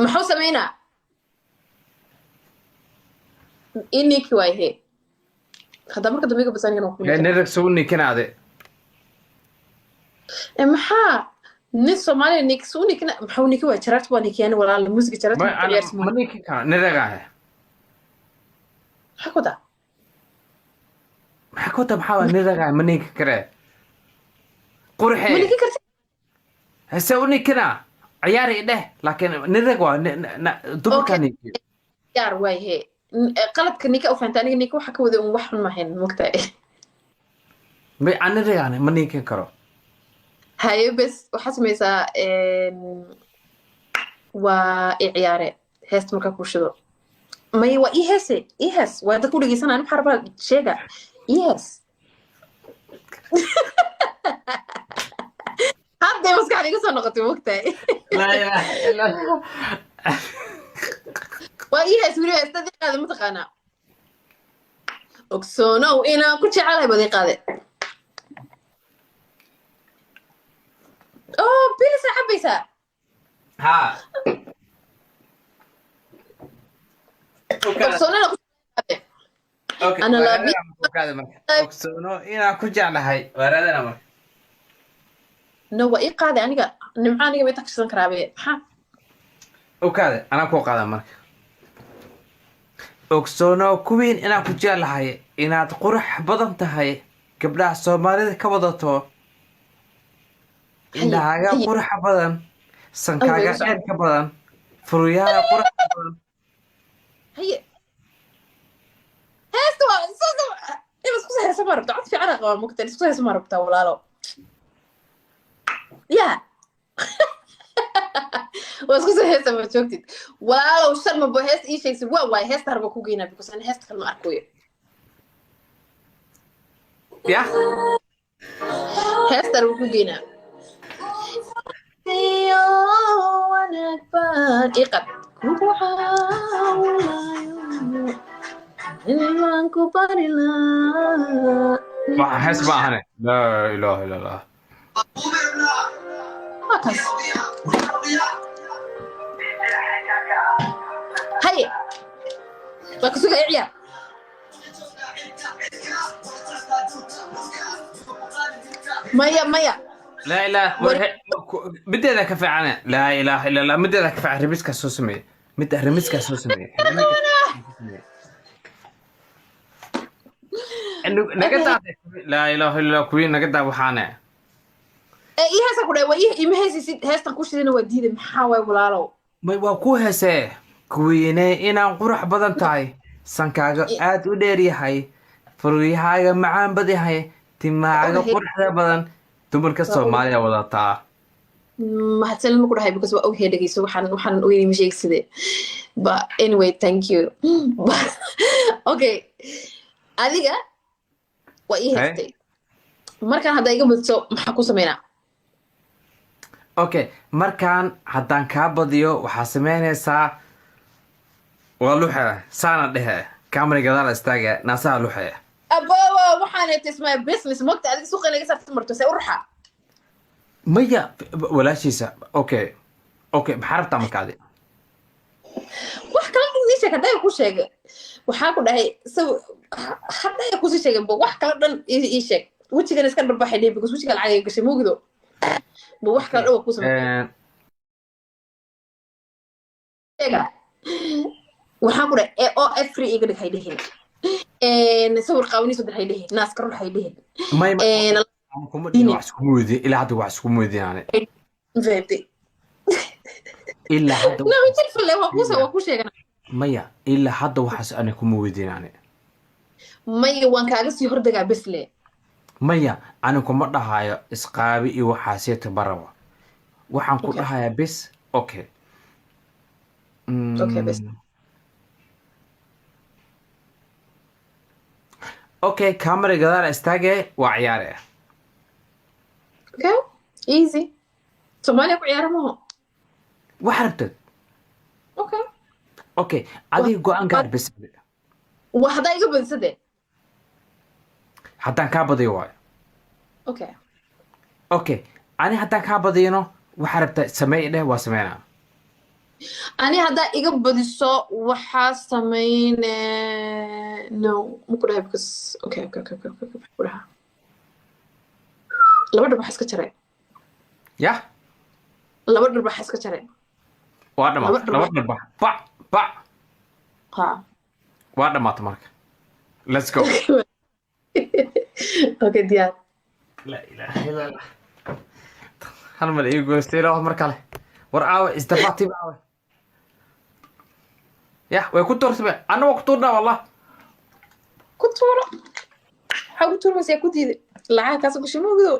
Muxuu sameynaa? Iniki waay he. Hadda marka dambe iga basan inuu ku Nin rag soo ninkinaade. Maxaa nin Soomaaliya nik soo nikina? Maxuu niki waa jaraart waa nikiyaan walaal muusiga jaraart Ma ku ciyaarsi. Ma ninkin karo, nin rag ah. Maxaa ku daa? Maxaa ku taa? Maxaa waa nin rag ah, ma ninkin karee. Ma Qurxee. Niki karti. Hase u ninkina, ciyaari dheh, laakiin nin rag waa dumarkaa Okay. ninkiyo. Ciyaar waay he. Qaladka nika u fahantay, aniga nika waxa ka waday un wax xun mahayn, mogtahay? Ma aan nin rag ah, ma ninkin karo. Haye, bes waxaa samaysaa, waa i ciyaare heesta markaa kuu shido. May, waa ii heese, ii hees, waa dadku dhegeysanaya. Maxaa rabaa sheega, ii hees. Hadday maskaxda iga soo noqotay, mogtahay? Laa ilaaha illa Allah. Waa ii hees weli, heestadii qaade mataqaanaa? Ogsoonow inaan ku jecelahay baad ii qaade. Oh, bilisa cabaysaa. Ha. Ogsoono inaan ku jecelahay. Okay. Ana waa love raadina marka, ukaada marka. Ogsoono inaan ku jeclahay waa raadina marka. No, waa ii qaaday aniga, nimco aniga bay tagshidan karaabe, maxaa? Ukaade, anaa ku qaada marka. Ogsoono kuwiin inaan ku jeclahay, inaad qurux badan tahay, gabdhaha Soomaalida ka wadato. Haye, indhahaaga haye. Quruxa badan, sankaaga Awgeed u dheerka badan, furyaha quruxa badan. Haye, heesta waa in isku heesa ma rabta? Cod fiican aa qabaa, mugta isku heesa ma rabtaa walaalo? Ya, waa isku soo heesa ma joogtid walaalow? Shan mabo heesta ii sheegsid waa waay heesta harba ku geynaa, because ani heesta kale ma arkayo. Ya. Heesta harba ku geynaa. Iyo wanaag baan iqad kugu caawinayo, ilmaan ku bari lahaa. Waxa hees ma ahane, laa ilaaha illa Allah. Waa kaas. Haye, waa ku sugaya, ciyaar. Maya, maya. Laa ilaah mideeda ka fiicane, laa ilaaha illa Allah, mideeda ka fiican rimiskaa soo sameeye, midda rimiskaa soo sameeye. Naga daa, laa ilaaha illa Allah, kuwii naga daa waxaane. Ee ii heesa ku dhahay, waa ii ima heesaysid, heestan ku shidina waa diiday. Maxaa waay walaalow? May, waa ku heesee kuwiine inaan qurux badan tahay, sankaaga aad u dheer yahay, furyahaaga macaan bad yahay, timahaaga Ogahay. quruxda badan, dumarka Waa Soomaaliya wadataa. Mahadsanid ma ku dhahay, because waa ogyahay. Dhegeyso, waxaan ogeynay ma sheegside, but anyway, thank you. But, okay, adiga waa ii Hey. heestay, markaan haddaa iga badiso maxaa ku sameynaa? Okay, markaan haddaan kaa badiyo waxaa sameynaysaa, waa luxe saana dhehe, camera gadaal istaaga, naasaha luxe. Abowa, waxaan it is my business, mogta? Adiga suuqa inaga saarta marto see u ruxa. Maya, walaashiisa. Okay, maxaa rabtaa marka adi? Wax kale dhan ii sheeg. Haddaa ku sheegay, waxaa ku dhahay saw haddaa kusii sheegay bo, wax kale dhan ii sheeg. Wejigan iska dharbaxay dhihi, because wejiga lacag ay gashay, mogdo bo? Wax kale dhan waa ku samey. Sheega, waxaan ku dhahay o free iga dhig hay dhihin, sawir qaawaniiso dir hay dhihin, naaska rux hay dhihin. May, kuma dhihin, wax iskuma weydiin ilaa hadda, wax iskuma weydiin ani. Fahamtay? Ilaa hadda. No, jirfale waa ku waa ku sheegana. Maya, ilaa hadda waxaas ani kuma weydiin ani. Maya, waan kaaga sii hordegaa besle. Maya, ani kuma dhahayo isqaabi iyo waxaasiyta baraba, waxaan ku Okay. dhahayaa bis okay. Okay, bes. Okay, camera gadaal istaage, waa ciyaare. Okay, easy. Soomaaliya ku ciyaara maho. Wax rabtad. Okay. Okay, adiga go-aan gaar bes. Waa haddaa iga badisade. Haddaan kaa badiyo waayo. Okay. Okay, ani haddaan kaa badiyano waxaa rabta samey dheh, waa sameynaa. Ani haddaa iga badiso waxaa sameyne, no, ma ku dhahay, because okay, maxaa ku dhahaa? Laba dhar waxaa iska jaray. Yah. Laba dhar waxaa iska jaray. Waa dhamaatay. Laba laba dharbax, bac bac. Ha. Waa dhamaatay marka, let's go. Okay, diyaar. Laa ilaaha illa Allah. Hal mar ii goystay ilaa mar kale. War aawe isdabati aawe? Yah, way ku tuurtay, anna waa ku tuurnaa wallah. Ku tuuro, waxaa ku tuurmaysaa ku diiday lacag kaas gashay, ma ogdo.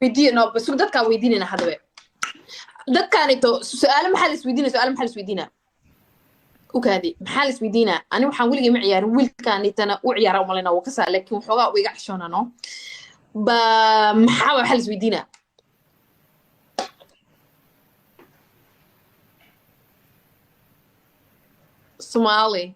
Weydiiye, no, bas dadkaa weydiinayna hadaba dadkaanito su-aalo. Maxaa la isweydiinaya? Su-aalo maxaa la isweydiinaa? Ukaadi, maxaa la isweydiinaa? Ani waxaan weligay ma ciyaarin, wiilkaanitana u ciyaara umalina wuu kasaa, laakiin waxoogaa u iga xishoona. No, ba maxaa waxaa la isweydiinaa? Somali.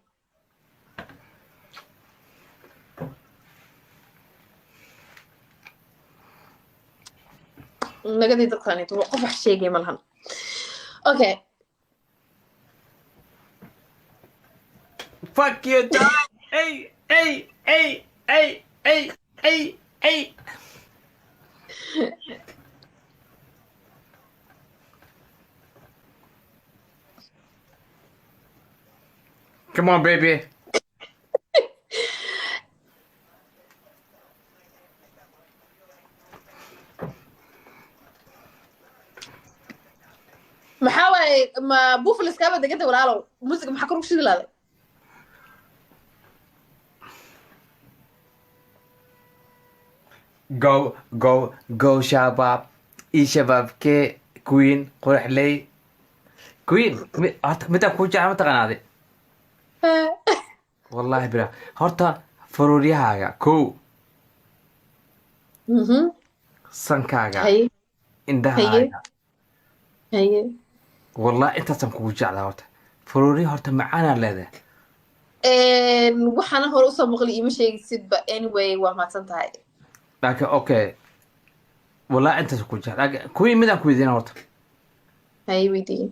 Nagadii dadkaanito qof wax sheegay ma lahan. Okay. Fuck you, dog. Hey, hey, hey, hey, hey, hey, hey. Come on, baby. Maxaa waaye? Ma buffaliskaaba deganta, walaalow? Music maxaa kor ugu shidi lahday? Go, go, go, Shabab. I Shabab ke Queen quruxley. Queen, horta midaan kuu jecel ma taqaanaaday? Wallahi bila. Horta faruuryahaaga kow, sankaaga, haye indhahaaga. Haye. Wallahi intaasaan kugu jeclaa. Horta faruurya horta macaanaa leedahay. Waxaana hore usoo maqli iima sheegaysidba. Anyway, waa mahadsan tahay. Laakiin okay, wallahi intaas ku jeclaa. Laakiin kuwii midaan ku weydiina horta. Haye, weydiiye.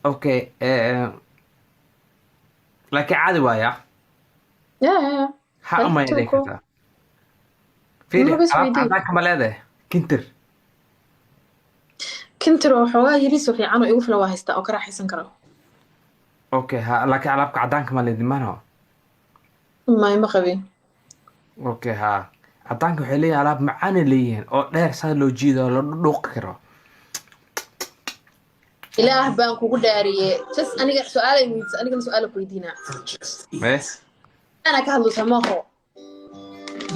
Okay, laakiin caadi waaya. Ya. Ha, uma yeelan kartaa. Fiiri. Ma bas alaabta weydii. Caddaanka ma leedahay kintir? Kintir oo xoogaa yariisoo fiican oo igu filan waa haystaa oo ka raaxaysan karo. Okay, ha, laakiin alaabka caddaanka ma leedin mano? May, ma qabin. Okay, ha, caddaanka waxay leeyihin alaab macaanay leeyihiin oo dheer, saa loo jiido oo la dhuuqi karo. Ilaah baan kugu dhaariye, just aniga su-aalay weydiisa, anigana su-aala ku weydiinaa. Bes. Anaa ka hadlaysa maaho.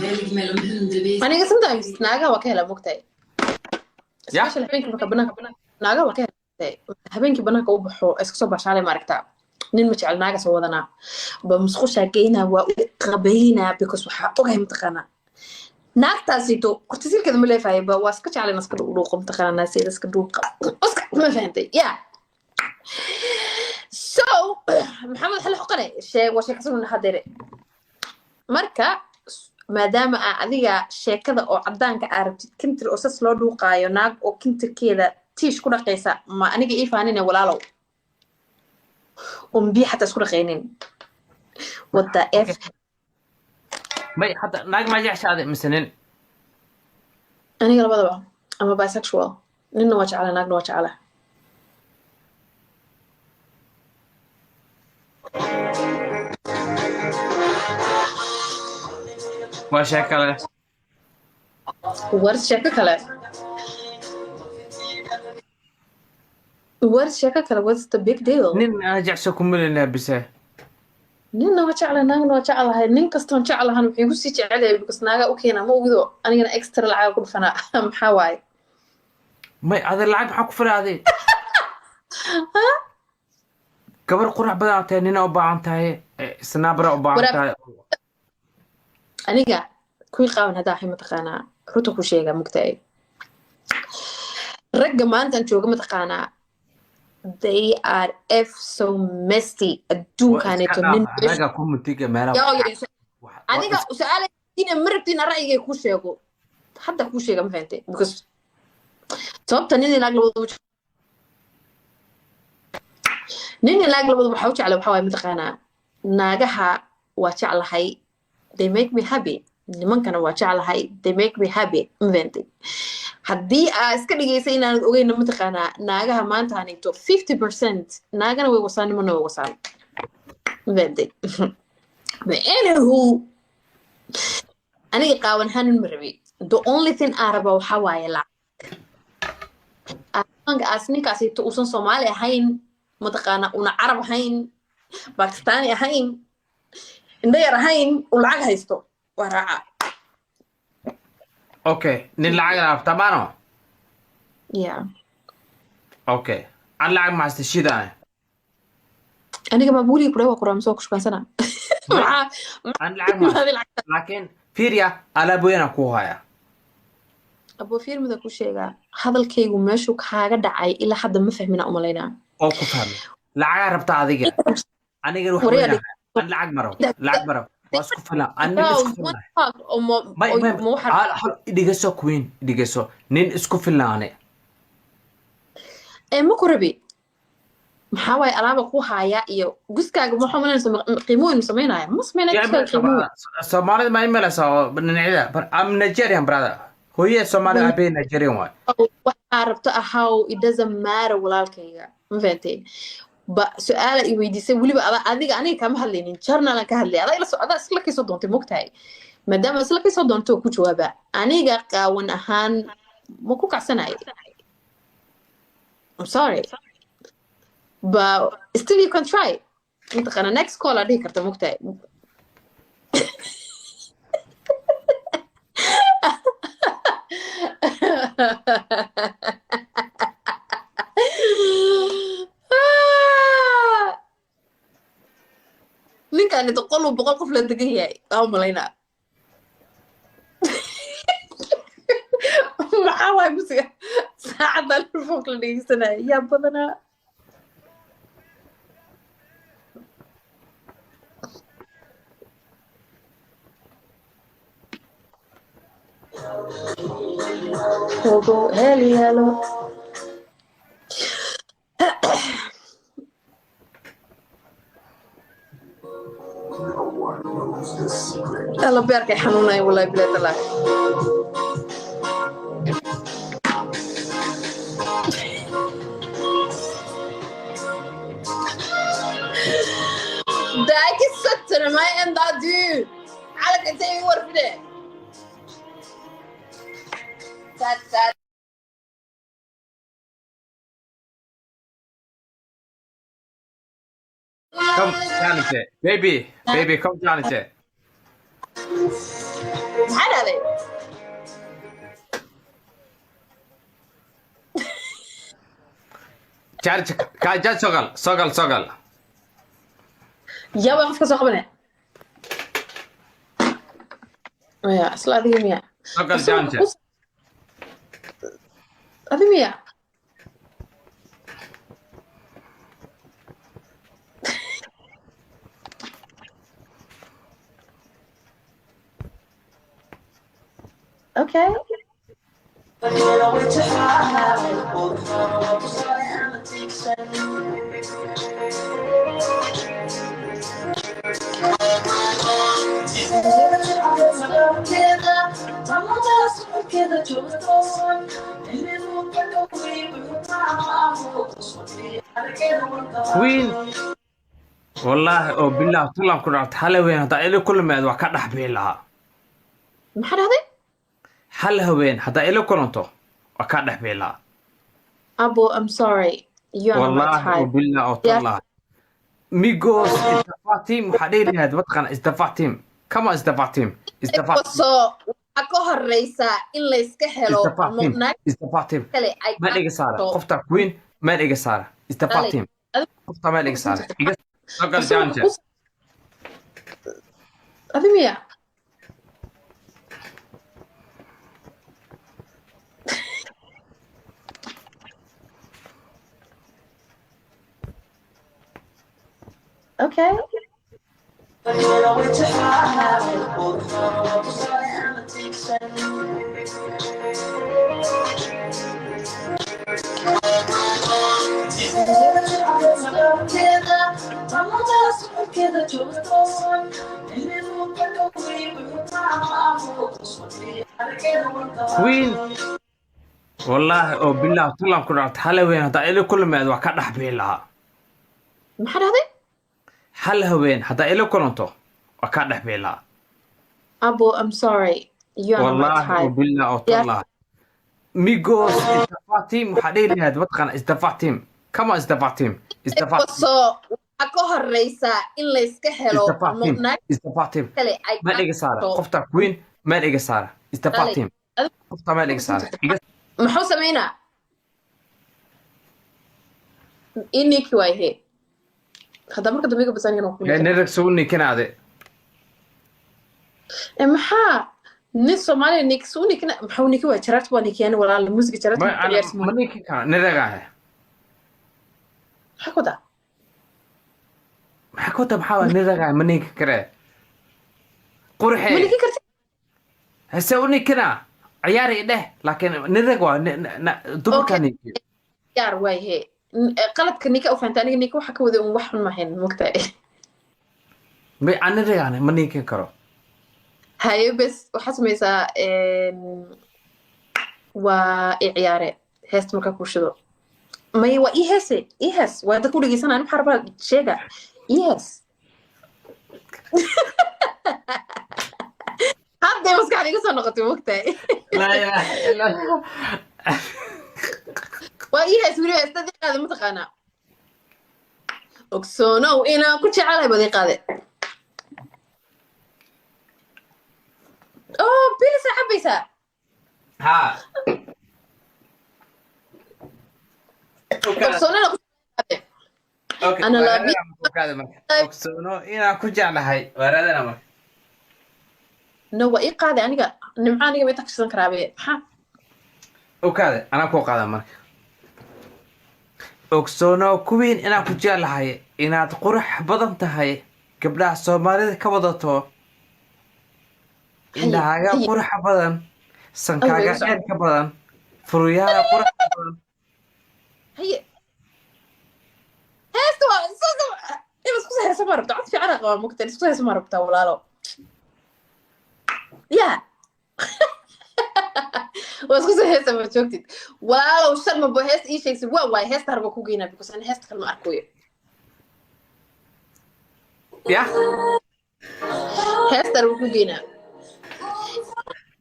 Välj mellan hundvis. Aniga sometimes naagaha waa ka helaa, mogtahay? Ya. Especially habeenkii marka banaanka, naagaha waa ka helaa. Habeenkii banaanka u baxo, iska soo bashaalay, maaragtaa? Nin ma jecel, naaga soo wadanaa ba musqushaa geynaa, waa u qabaynaa, because waxaa ogahay, mataqaanaa, naagtaasito horta silkeeda ma leefahay ba waa iska jeclay in iska dhuuqo, mataqaanaa, naaseeda iska dhuuqa iska, ma fahantay? Ya, so Maxamed xali xoqane sheeg, waa sheekasanuna hadeere. Marka maadaama aa adiga sheekada oo cadaanka aa rabtid, kintir oo sas loo dhuuqaayo, naag oo kintirkeeda tiish ku dhaqaysa, ma aniga ii faanine, walaalow, oon biyo xataa isku dhaqaynin? What the f? May, hadda naag ma jeceshaade mise nin? Aniga labadaba, ama bisexual. Ninna waa jecla, naagna waa jecla. Waa sheeko kale. War sheeko kale, war sheeko kale. What's the big deal? Nin ana jecso kumalinaa bise? Ninna waa jeclahay, naagna waa jeclahay. Nin kastoon jeclahan wuxuu igu sii jecelyahay because naaga u keena, ma ogido? Anigana extra lacaga ku dhufanaa. Maxaa waaye? May, adi lacag maxaa ku filaaday? Gabar qurux badan tahay, nina u baahan tahay, snaabra u baahan tahay. Aniga kuwii qaawan haddaa ahay, mataqaanaa, runta ku sheega, mugtahay, ragga maantan jooga, mataqaanaa, they are f so messy. Adduunkaneeto nin Anaga kumutiga meelaha. Adiga su-aal ina ma rabti ina ra'yigay kuu sheego, hadda kuu sheega, ma fahantay? Because sababta nin iyo naag labadaba Nin iyo naag labadu waxaa u jeclay, waxaa waaye mataqaanaa, naagaha waa jeclahay, they make me happy. Nimankana waa jeclahay, they make me happy. Ma fahantay? Haddii aa iska dhigaysa inaanad ogeyna, mataqaanaa, naagaha maanta hanigto 50% naagana way wasaan, nimana way wasaan. Ma fahantay? But anywho, aniga qaawan ahaan ma rabi. The only thing aan raba waxaa waaye lacag. As ninkaasito uusan Soomaali ahayn, mataqaana, una Carab ahayn, Bakistaani ahayn, indho yar ahayn, uu lacag haysto, waa raaca. Okay, nin lacag rabta maano? Yeah. Okay, an lacag ma haysta shidaan. Aniga maa weligii kudhawa qoraa soo kushkaansana? Maxaa? An lacag ma Maxaad lacag? Laakiin fiiriya, alaab weynaan ku haya. Abo, fiirmida ku sheegaa, hadalkaygu meeshuu kaaga dhacay ilaa hadda ma fahmina umalaynaa. Oo ku fahmay, lacagaa rabta adiga, aniga wax Waryaa. weynaan haya. An lacag maro, lacag maro, waa isku filan, an nin isku filan. May may. Ma waxaa Hal hal dhegeyso, queen, dhegeyso, nin isku filaane. Ee ma ku rabi. Maxaa waaye alaaba ku haaya iyo guskaaga? Waxaa umalanaysa qiimooyin samaynaya, ma samaynaya guskaaga qiimooyin. Soomaalida ma imalaysa oo dhinacyada? But I'm Nigerian, brother. Hooyada Soomaali, aabbahay Nigerian waay. Waxaa rabto ahaw, it doesn't matter, walaalkayga. Ma fahantay? Ba su-aala i weydiisay weliba ada adiga, aniga kama hadlaynin, journalan ka hadlay. Adaa ila so adaa isla kasoo doontay, mogtahay? Maadaama isla kasoo doonto, ku jawaaba. Aniga qaawan ahaan ma ku kacsanay. I'm sorry, but still you can try, mataqaana. Next call aa dhihi karta, mogtahay? Ninkaan qol uu 100 qof la degan yahay waa u malaynaa. Maxaa waay musiga saacaddan foog la dhegeysanaya? Yaa badanaa. Ogo heli helo. Alla, beerkay xanuunaya, wallahi bilahi talaahi. Det er ikke søttere meg enn da du! Calanka intee igu warfide? Ta- ta- Come challenge it. Baby, baby, come challenge it. Maxaa dhahday? Challenge ka jaa, sogal, sogal, sogal. Yaa baa qofka soo qabanaya? Maya, isla adiga miya? Sogal challenge. Adi miya? Okay. Queen. Wallahi oo billah tulan ku dhacta, hal haween haddaa ila kulmeed waa ka dhex bixi lahaa. Maxaa dhahday? Hal haween haddaa ila kulanto waa ka dhex bixi lahaa. Abo, I'm sorry. You are not my Wallahi oo type. billah oo tallah. Migos isdafa team waxaa dhihi lahayd, mataqaana, isdafa team. Come on, isdafa team. Isdafa team. So waxaa ka horeysa in la iska helo Isdafa team. naag Isdafa team. kale ay Meel iga saara. karto. Qofta queen meel iga saara. Isdafa Dhalay. team. Qofta meel iga saara. Iga sogal challenge. Adi miya? Okay. Queen, wallaahi oo bilah tulan ku dhacta, hal haween haddaa ila kulmeed waa ka dhex bixi lahaa. Maxaa dhahday? Hal haween haddaa ila kulanto waa ka dhex bixi lahaa. Abo, I'm sorry, you are not my Wallaahi oo type. Bilah oo tallah migos isdafac team waxaa dhihi lahayd, mataqaana isdafac team? Come on, isdafac team, isdafac team. So waxaa ka horeysa in layska helo Isdafac team. Naag Isdafac team. kale ay Meel iga saara. So Qofta queen meel iga saara, isdafac Dhalay. team. Qofta meel iga saara, iga Muxuu sameynaa iniki waayhe hadda marka dambe iga basanigana ku Nerag soo nikinaade. Maxaa nin Soomaaliya nik suu nikina? Maxuu niki waay? Jaraarta waa nikiyaan walaal, muusiga jaraarta Ma ma ku ciyaarsi. Ma nikin kara neragaah. Maxaa ku daa? Maxaa ku ta? Maxaa waa neragaah, ma ninki karee. Ma Qurxee. Nikin karti. Hase u ninkina ciyaari dheh, laakiin nirag waa dumarkaa Okay. ninki. Yaar waayhe, qaladka nika u fahantay. Aniga nika waxa ka waday un wax xun mahayn, mogtahay? Ma aan niragaana ma ninkin karo. Haye, bes waxaad samaysaa, waa i ciyaare heesta markaa kuu shido. Maya, waa ii heese, ii hees, waa dadku dhegeysanaya. Maxaa rabaa sheega, ii hees. Hadday maskaxda iga soo noqotay, mogtahay? Laa ilaaha illa Allah. Waa ii hees weli, heestad ii qaade mataqaanaa? Ogsoonow inaan ku jecelahay baad ii qaade. Oh, bilisaa cabaysaa. Ha. Ogsoono inaan ku jecelahay. Okay. Ana waa love you. raadana marka, ogaada marka. Ogsoono inaan ku jeclahay waa raadana marka. No, waa ii qaaday aniga nimco, aniga bay tagshidan karaabe, maxaa? Ogaada, anaa ku qaada marka. Ogsoono kuwiin inaan ku jeclahay, inaad qurux badan tahay, gabdhaha Soomaalida ka wadato, indhahaaga Haye. quruxa badan, sankaaga Awey, dheerka badan, furyaha quruxa badan. Haye, heesta waa in isku heesa ma rabta? Cod fiican aa qabaa, mugta isku heesa ma rabtaa walaalo? Ya, waa isku soo heesa, ma joogtid walaalow. Shan mabo heesta ii sheegsid waa waay heesta harba ku geynaa, because ani heesta kale ma arkayo. Ya. Heesta harba ku geynaa.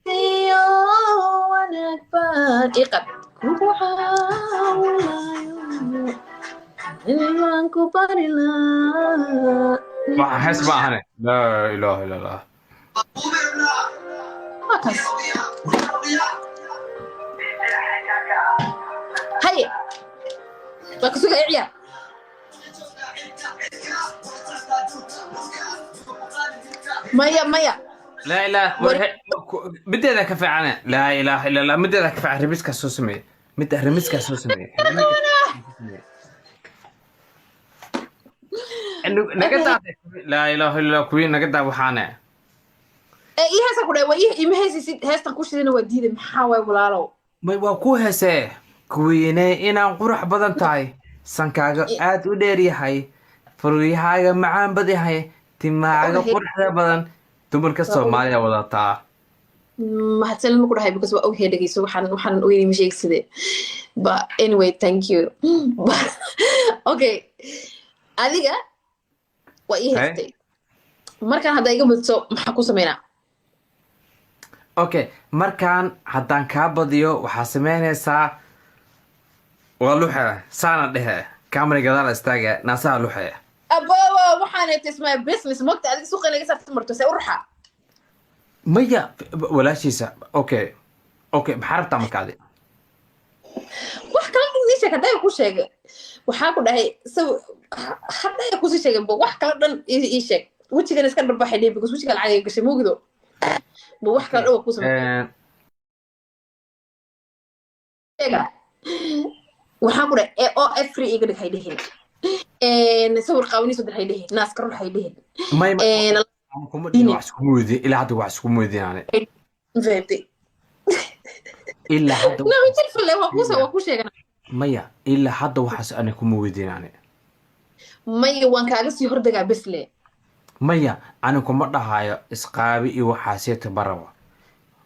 Iyo wanaag baan ii qad kugu caawinayo, ilmaan ku bari lahaa. Waxa hees ma ahane, laa ilaaha illa Allah. Waa kaas. Haye, waa ku sugaya, ciyaar. Maya, maya. Laa ilaah, mideeda ka fiicane, laa ilaaha illa Allah, mideeda ka fiican rimiskaa soo sameeye, midda rimiskaa soo sameeye. Naga daade, laa ilaaha illa Allah, kuwii naga daa waxaane. Ee ii heesa ku dhahay, waa ii ima heesaysid. Heestan ku shidana waa diiday. Maxaa waay walaalow? May, waa ku heesee kuwiine inaan qurux badan tahay, sankaaga aad u dheer yahay, furyahaaga macaan bad yahay, timahaaga quruxda badan, dumarka Soomaaliya wadataa. Mahadsanid ma ku dhahay? Because waa ogyahay, dhegeyso, waxaan ogeynay ma sheegside. But anyway, thank you. But, okay, adiga waa ii Hey. heestay. Markaan haddaa iga badso maxaa ku sameynaa? Okay, markaan haddaan kaa badiyo waxaa sameynaysaa, waa luxe saana dhehe, kamera gadaal istaaga, naasaha luxe. Abowa, waxaan it is my business, mogta? Adiga suuqa inaga saarta marto see u ruxa. Maya, walaashiisa. Okay, maxaa rabtaa marka adi? Wax kale ii sheeg. Haddaa ku sheegay, waxaa ku dhahay haddaa kusii sheegay bo, wax kale dhan ii sheeg. Wejigan iska dharbaxay dhihi, because wejiga lacag ay gashay, moogdo bo. Wax kale dhan waa ku samey sheega. Waxaan ku dhahay e o free iga dhig hay dhihin, sawir qaawaniiso dir hay dhihin, naaska rux hay dhihin. May, kuma dhihin, wax iskuma weydiin ilaa hadda, wax iskuma weydiin ani. Fahamtay? Ilaa hadda. No, jir falle waa kuu sheegana. Maya, ilaa hadda waxaas ani kuma weydiin ani. Maya, waan kaaga sii hordegaa besle. Maya, ani kuma dhahayo isqaabi iyo waxaaseeto ma rabo.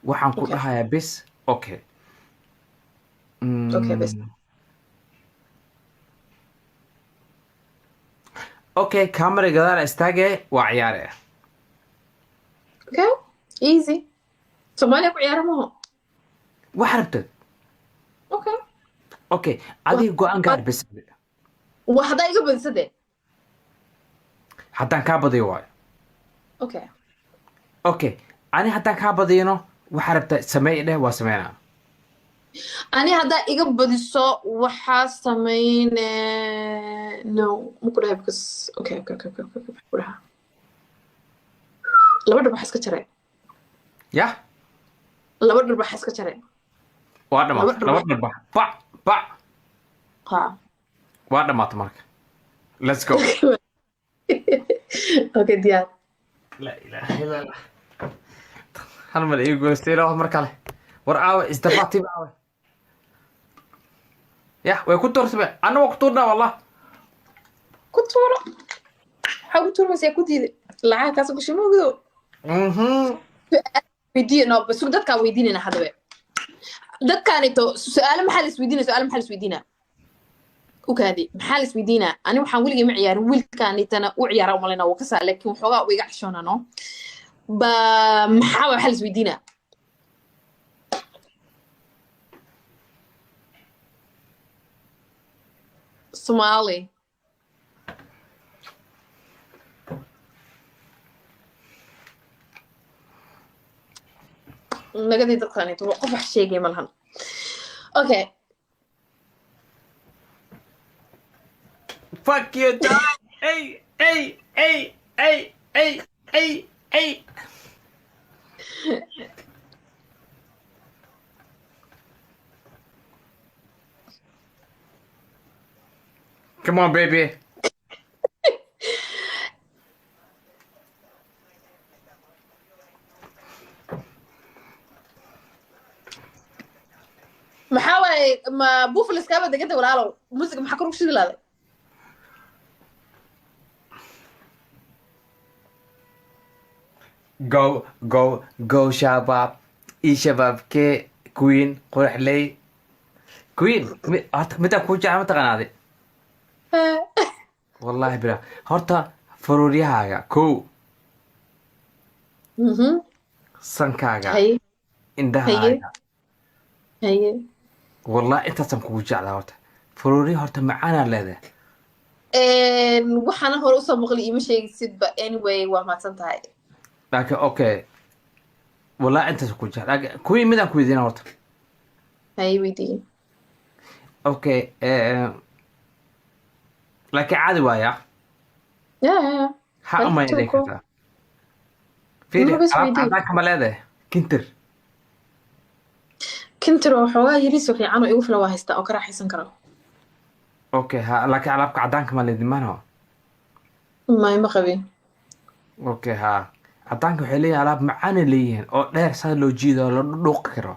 Waxaan ku Okay. dhahayaa bis, okay. Okay, bes. Okay, camera gadaal istaage, waa ciyaare. Okay, easy. Soomaaliya ku ciyaara maho? Wax rabtad. Okay. Okay, adiga go-aan gaar bis. Waa haddaa iga badisade. Haddaan kaa badiyo waayo. Okay. Okay, ani haddaan kaa badiyano, waxaa rabtaa sameey dheh, waa sameynaa. Ani haddaa iga badiso waxaa sameyne, no, ma ku dhahay, because okay, ku dhahaa laba dhar waxaa iska jaray. Yah. Laba dhar waxaa iska jaray. Waa dhamaatay. Laba laba dharbax, bac bac. Ha. Waa dhamaatay marka, let's go. Okay, diyaar. Laa ilaaha illa Allah. Hal mar ii guulaystay ilaa mar kale. War aawe isdabaatiba, aawe? Yah, way ku tuurtame, anna waa ku tuurnaa wallah. Ku tuuro, waxaa ku tuurmaysaa ku diiday lacag kaas gashay maogdo. Weydiiye no sug, dadkaa weydiinayna haddaba dadkaanito su-aalo. Maxaa la isweydiinaya? Su-aalo maxaa la isweydiinaa? Ukaadi, maxaa la isweydiinaa? Ani waxaan weligay ma ciyaarin, wiilkaanitana u ciyaara umalayna, wuu kasaa, laakiin waxoogaa u iga xishoona no ba. Maxaa waxaa la isweydiinaa? Somali. Nagadii dadkaanito qof wax sheegay ma lahan. Okay. Fuck you, dog. Hey, hey, hey, hey, hey, hey, hey. Come on, baby. Maxaa waaye? Ma buffaliskaaba deganta walaalow? Music maxaa kor ugu shidi lahday? Go, go, go, Shabab. I Shabab ke Queen Quruxley. Queen, horta midaan kuu jecel ma taqaanaaday? Wallahi bila. Horta faruuryahaaga kow, sankaaga, haye indhahaaga. Haye. Wallahi intaasaan kugu jeclaa. Horta faruurya horta macaanaa leedahay. Waxaana hore usoo maqli ima sheegaysidba. Anyway, waa mahadsan tahay. Laakiin okay, wallahi intaas ku jeclaa. Laakiin Queen, midaan ku weydiina horta. Haye, weydiiye. Okay, laakiin caadi waaya. Ya. Ha umay Tuko. dhihi kartaa. Fiiri, Ma bas alaab weydii. cadaan kama leedahay kintir? Kintir oo xoogaa yariisoo fiican oo igu filan waa haystaa oo ka raaxaysan karo. Okay, ha, laakiin alaabka cadaanka ma leedin mano? May, ma qabin. Okay, ha, cadaanka waxay leeyihin alaab macaanay leeyihiin oo dheer, saa loo jiido oo la dhuuqi karo.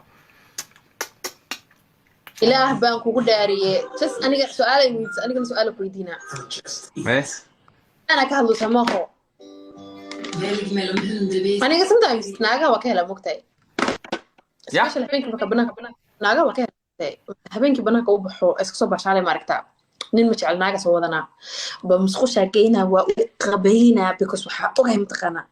Ilaah baan kugu dhaariye, just aniga su-aalay weydiisa, anigana su-aala ku weydiinaa. Eh? Anaa ka hadlaysa maaho. Välj mellan hundvis Aniga sometimes naagaha waa ka helaa, mogtahay? Ya. Especially habeenkii marka banaanka, naagaha waa ka helaa. Habeenkii banaanka u baxo, iska soo bashaalay, maaragtaa, nin ma jecel naaga soo wadanaa ba musqushaa geynaa, waa u qabaynaa, because waxaa ogahay mataqaanaa.